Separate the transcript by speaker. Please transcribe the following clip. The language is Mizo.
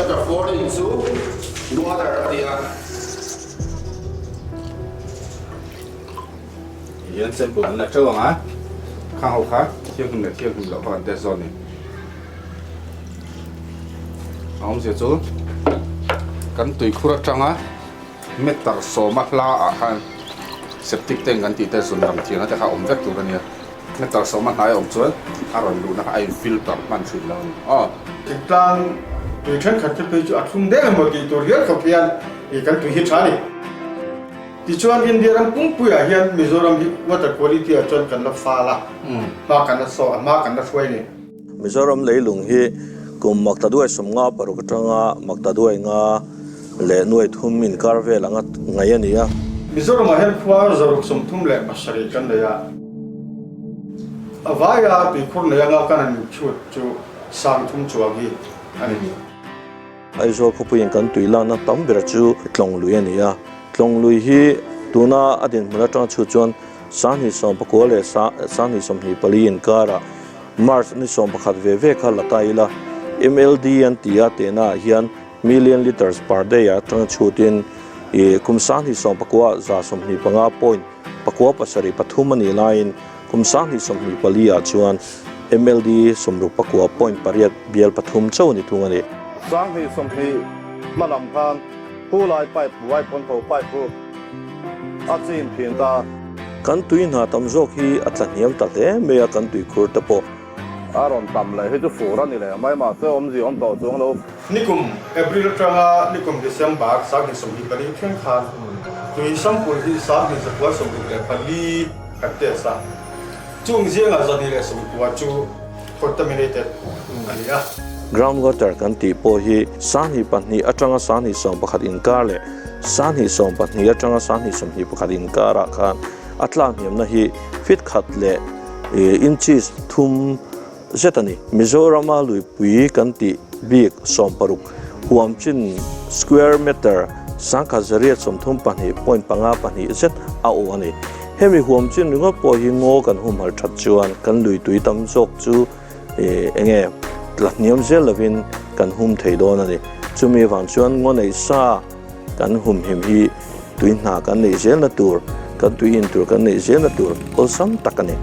Speaker 1: chapter 14 chu water a ti a.
Speaker 2: Hian sample an la teuh ang a, khang ho kha thianghlim leh thianghlim loh kha kan test dawn a ni. A awmzia chu kan tuikhur atanga meter sawma hla ah khan septic tank kan tih te zun ram thiang te kha a awm vek tur a nia. Meter sawma hnai a awm chuan a rawn luhna kha a in filter hman thin lo a ni. Aw.
Speaker 3: Thingtlang tui thenkhat te phei chu a thlum deuh emaw tih tur hial khawp hian ih kan tui hi tha a ni. Tichuan India ram pumpuiah hian Mizoram hi water quality ah chuan kan la fal a, hma kan la saw a, hma kan la hruai ni.
Speaker 4: Mizoram leilung hi kum maktaduai 56 atanga maktaduai nga leh nuai thum inkar vel anga ngaih a ni a.
Speaker 3: Mizoramah hian khua 637 kan nei a, a vaia tuikhur nei anga kan han chhut chu 3000 chuang hi a ni.
Speaker 4: Aizawl khawpuiin kan tui lakna tam ber chu Tlawng lui a ni a, Tlawng lui hi tuna a dinhmun atanga chhut chuan 2019 leh 2024 inkarah March ni 11 ve ve kha la ta ila, MLD an ti a tehnaah hian million litres per day atanga chhutin kum 2019 125 point pakua pasarih pathum a nih laiin kum 2024 ah chuan MLD 69 point pariat bial pathum chauh a ni thung a ni.
Speaker 5: 2020 hma lam khan Pu Lai pipe vai pawn tho pipe chu a chin thin ta.
Speaker 4: Kan tui hna tam zawk hi a tla hniam ta hle mai a, kan tui khur te pawh.
Speaker 5: A rawn tam leh hi chu fur a ni leh mai mahse awmzia awm tawh chuang lo.
Speaker 3: Nikum April atanga nikum December 2024 thleng khan tui sample hi 2964 kan test a, chung zingah 290 chu contaminated a ni a.
Speaker 4: Ground water kan tih pawh hi 22 atanga 21 inkar leh 22 atanga 21 inkarah khan a tlak hniamna hi feet khat leh inches thum zet a ni. Mizorama luipui kan tih bik 60 huam chin square meter 1132.52 zet a awh a ni. Hemi huam chin ringawt pawh hi ngaw kan humhal that chuan kan lui tui tam zawk chu eng nge tla hniam zel lovin kan hum thei dawn a ni. Chumi avang chuan ngaw neih sa kan humhim hi tui hna kan neih zelna tur, kan tui in tur kan neih zelna tur awlsam tak a ni.